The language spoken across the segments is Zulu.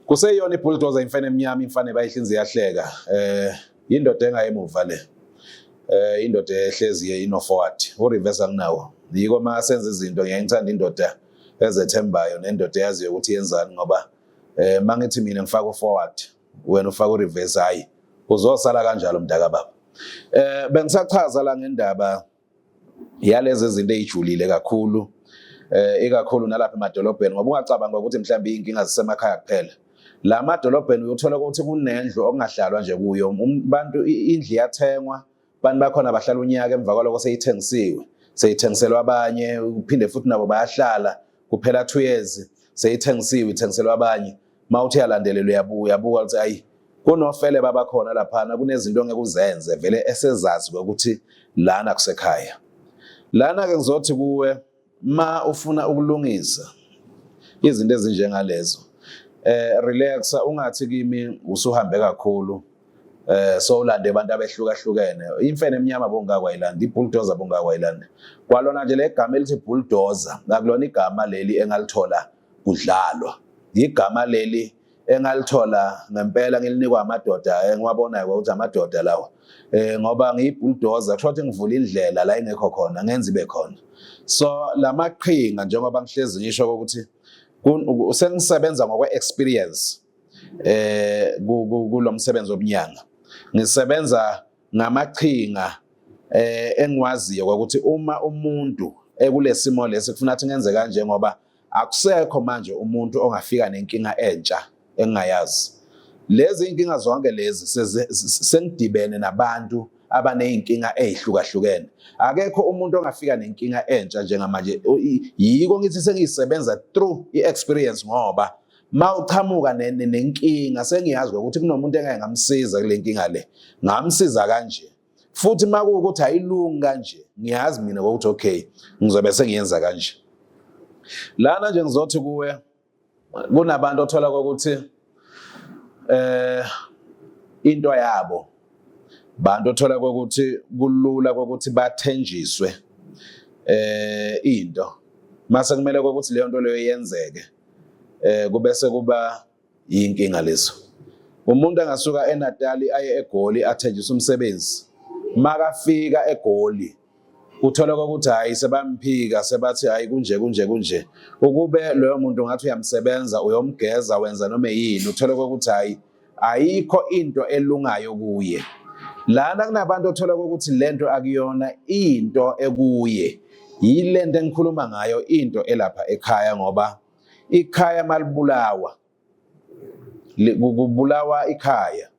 Kuseyona ibulldozer imfene emnyama imfane bayihlinze yahleka. Indoda engayemuva le. Indoda ehlezi ino forward. U reverse anginawo. Yiko uma senza izinto ngiyaye ngithanda indoda ezethembayo nendoda eyaziyo ukuthi yenzani ngoba mangithi mina ngifaka u forward wena ufaka u reverse, hayi uzosala kanjalo mntaka baba. Bengisachaza la ngendaba yalezi zinto ezijulile kakhulu, ikakhulu nalapha emadolobheni, ngoba ungacabanga ukuthi mhlawumbe inkinga zisemakhaya kuphela. La madolobheni uyothola ukuthi kunendlu okungahlalwa nje kuyo, bantu indlu iyathengwa, abantu bakhona bahlala unyaka, emva kwaloko seyithengisiwe, seyithengiselwa abanye, uphinde futhi nabo bayahlala, kuphela 2 years seyithengisiwe, ithengiselwa abanye. Mawuthi uyalandelela uyabuya uyabuka ukuthi ayi kunofele babakhona laphana, kunezinto ongeke uzenze vele esezazi ukuthi lana kusekhaya. Lana ke ngizothi kuwe ma ufuna ukulungisa izinto ezinjengalezo, relax, ungathi kimi usuhambe kakhulu, so ulande abantu abehlukahlukene. Imfene emnyama bongakwayiland, ibulldozer bongakwayiland. Kwalona nje legama elithi bulldozer akulona igama leli engalithola kudlalwa, igama leli engalithola ngempela ngilinikwa amadoda engiwabonayo ukuthi amadoda lawa, ngoba ngiyibulldozer kusho ukuthi ngivula indlela la ingekho khona, ngenza ibe khona. So lamaqhinga njengoba ngihlezi ngisho ukuthi sengisebenza ngokwe experience kulomsebenzi wobunyanga, ngisebenza ngamaqhinga engiwaziyo ukuthi uma umuntu ekulesimo lesi kufuna athi ngenze kanje, ngoba akusekho manje umuntu ongafika nenkinga entsha engingayazi. Lezi inkinga zonke lezi sengidibene nabantu abaneyinkinga ezihlukahlukene. Akekho umuntu ongafika nenkinga entsha njengamanje. Yiko ngithi sengiyisebenza through i-experience, ngoba mawuchamuka nenkinga sengiyazi ukuthi kunomuntu engeke ngamsiza kule nkinga le, ngamsiza kanje. Futhi makuwukuthi ayilungi kanje, ngiyazi mina ukuthi okay ngizobe sengiyenza kanje. Lana nje ngizothi kuwe kunabantu othola ukuthi into yabo bantu othola ukuthi kulula ukuthi bathenjiswe into, mase kumele ukuthi leyo nto leyo yenzeke, kubese kuba inkinga lezo. Umuntu angasuka eNatali aye eGoli athenjiswe umsebenzi, makafika eGoli uthola ukuthi hayi sebamphika, sebathi hayi kunje kunje kunje. Ukube loyo muntu ngathi uyamsebenza, uyomgeza, wenza noma yini, uthola ukuthi hayi ayikho into elungayo kuye. Lana kunabantu othola ukuthi lento akuyona into ekuye, yilento engikhuluma ngayo, into elapha ekhaya, ngoba ikhaya malibulawa kubulawa ikhaya,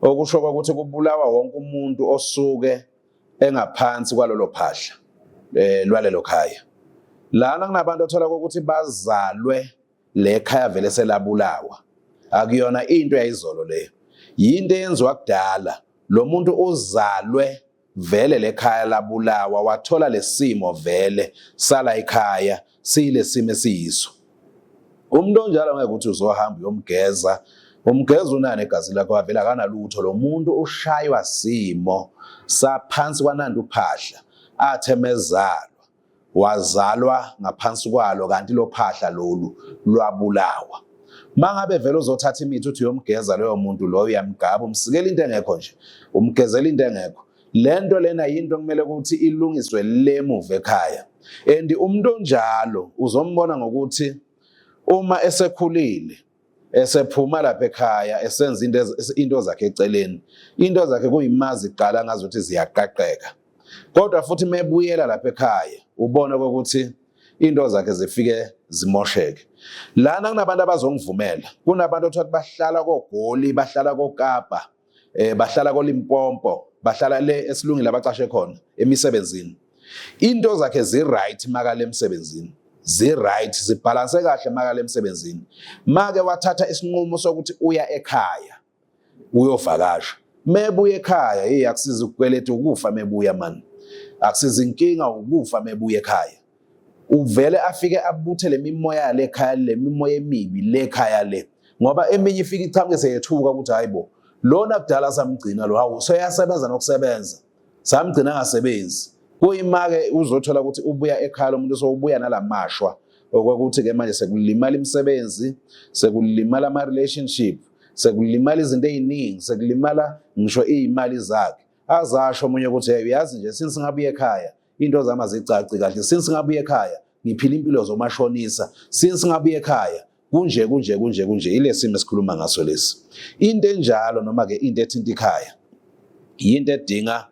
okusho ukuthi kubulawa wonke umuntu osuke engaphansi kwalolo phahla lwalelo khaya. Lana kunabantu othola ukuthi bazalwe le khaya vele selabulawa, akuyona into yayizolo leyo, yinto eyenziwa kudala. Lo muntu uzalwe vele lekhaya labulawa, wathola lesimo vele sala ikhaya siyile simo esiyiso. Umuntu onjalo ngeke ukuthi uzohamba uyomgeza, umgeza unani egazi lakho, avela akanalutho. Lo muntu ushaywa simo saphansi kwanandi uphahla athe mezalwa wazalwa ngaphansi kwalo, kanti lo phahla lolu lwabulawa. Mangabe vele uzothatha imithi uthi uyomgeza loyo muntu loyo, uyamgaba, umsikela into engekho nje, umgezela into engekho. Lento lena yinto kumele ukuthi ilungiswe lemuva ekhaya. And umuntu onjalo uzombona ngokuthi uma esekhulile esephuma lapha ekhaya esenza into zakhe eceleni, into zakhe kuyimazi iqala ngazuthi ziyaqaqeka, kodwa futhi mebuyela lapha ekhaya ubona ukuthi into zakhe zifike zimosheke. Lana kunabantu abazongivumela, kunabantu othola bahlala koGoli, bahlala koKapa, bahlala koLimpopo, bahlala le esilungile abacashe khona emisebenzini. Into zakhe zi right makale emsebenzini, zi right, zibalance kahle makale emsebenzini. Make wathatha isinqumo sokuthi uya ekhaya uyovakasha, mebuya ekhaya hey akusiza ukukweleta ukufa mebuya man, akusiza inkinga ukufa mebuya ekhaya. Uvele afike abuthe lemimoya le ekhaya, le mimoya emibi le ekhaya le, ngoba eminye ifike iqhamuke seyethuka ukuthi hayibo lona kudala samgcina lo, hawu seyasebenza nokusebenza, samgcina angasebenzi. Kuyimake uzothola ukuthi ubuya ekhaya lo muntu sowubuya nalamashwa Okokuthi ke manje sekulimala imisebenzi, sekulimala ama relationship, sekulimala izinto eziningi, sekulimala ngisho izimali zakhe. Azasho omunye ukuthi, hey, uyazi nje, since ngabuye ekhaya into zami azicaci kahle, since ngabuye ekhaya ngiphila impilo zomashonisa, since ngabuye ekhaya kunje kunje kunje kunje. Ile simo esikhuluma ngaso lesi. Into enjalo noma ke into ethinta ikhaya yinto edinga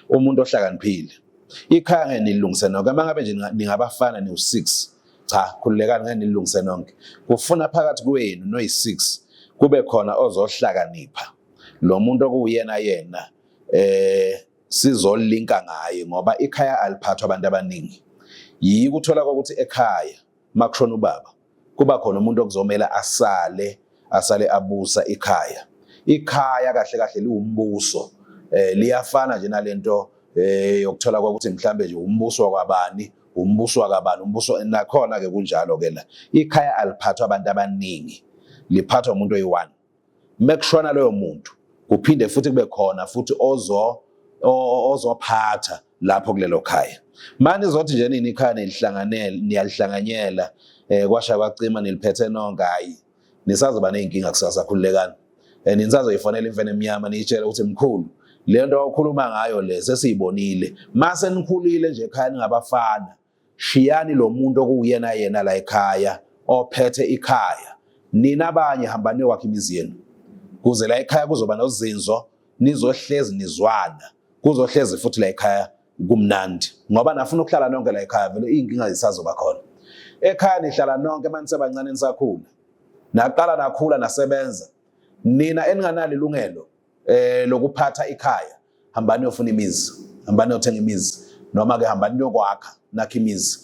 umuntu ohlakaniphile. Ikhaya ngeke nilungise nonke. Uma ngabe nje ningabafana niwu-6, cha, khululekani, ngeke nilungise nonke. Kufuna phakathi kwenu noyi-6 kube khona ozohlakanipha, lo muntu okuwuyena yena sizolinka ngaye, ngoba ikhaya aliphathwa abantu abaningi. Yikuthola kokuthi ekhaya makushona ubaba kuba khona umuntu okuzomela asale abusa ikhaya. Ikhaya kahle kahle liwumbuso, liyafana nje nalento yokuthola ukuthi mhlambe nje umbuso wakwabani, umbuso wakabani, umbuso nakhona ke kunjalo ke la. Ikhaya aliphathwa abantu abaningi, liphathwa umuntu oyi-one. Mekushona loyo muntu kuphinde futhi kube khona futhi ozophatha lapho kulelo khaya. Manje izothi nje nini ikhaya nilihlanganele, niyalihlanganyela, kwasha kwacima, niliphethe nonke, hayi, nisazoba nezinkinga kusasa, khululekani. Nisazoyifonela imfene emnyama niyitshele ukuthi, mkhulu, le nto okhuluma ngayo le sesiyibonile. Mase nikhulile nje ekhaya ningabafana, shiyani lo muntu okuwuyena yena la ekhaya ophethe ikhaya, nina abanye hambani niyokwakha imizi yenu, kuze la ekhaya kuzoba nozinzo, nizohlezi nizwana, kuzohlezi futhi la ekhaya kumnandi, ngoba nafuna ukuhlala nonke la ekhaya vele iy'nkinga zisazoba khona. Ekhaya nihlala nonke manje nisebancane, nisakhula, naqala nakhula, nasebenza. Nina eninganalo ilungelo lokuphatha ikhaya, hambani yofuna imizi, hambani yothenga imizi, noma ke hambani niyokwakha nakho imizi.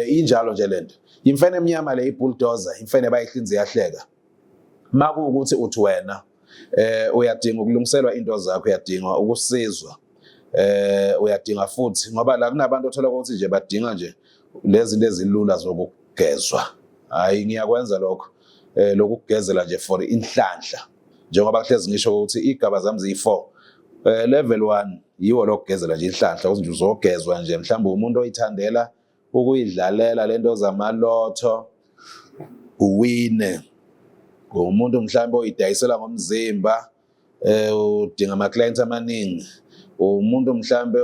Injalo nje lento. Imfene emnyama le, ibulldozer, imfene bayihlinza iyahleka. Makuwukuthi uthi wena uyadinga ukulungiselwa into zakho, uyadinga ukusizwa, uyadinga futhi, ngoba la kunabantu othola ukuthi nje badinga nje lezi zinto ezilula zokugezwa, hayi, ngiyakwenza lokho, lokugezela nje for inhlanhla, njengoba kuhlezi ngisho ukuthi igaba zami ziyi-4. Level 1 yiwo lokugezela nje inhlanhla, ukuthi nje uzogezwa nje, mhlawumbe umuntu oyithandela ukuyidlalela lento zamalotho, uwine, umuntu mhlawumbe oyidayisela ngomzimba, udinga ama clients amaningi, umuntu mhlambe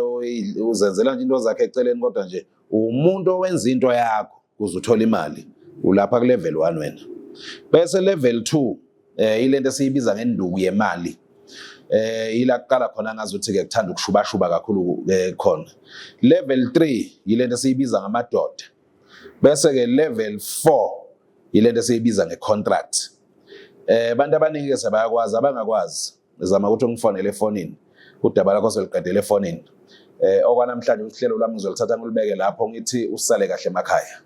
uzenzela nje into zakhe eceleni, kodwa nje umuntu owenza into yakho ukuze uthole imali, ulapha ku level 1 wena. Bese level 2 ilento esiyibiza ngenduku yemali, ila kuqala khona ngazuthi ke kuthanda ukushubashuba kakhulu khona. Level 3 yilento esiyibiza ngamadoda. Bese ke level 4 yilento esiyibiza ngecontract. Abantu abaningi ke sebayakwazi, abangakwazi zama ukuthi ungifonele efonini, udaba lakho seliqedele efonini. Okwanamhlanje uhlelo lwami ngizolithatha ngilubeke lapho, ngithi usale kahle emakhaya.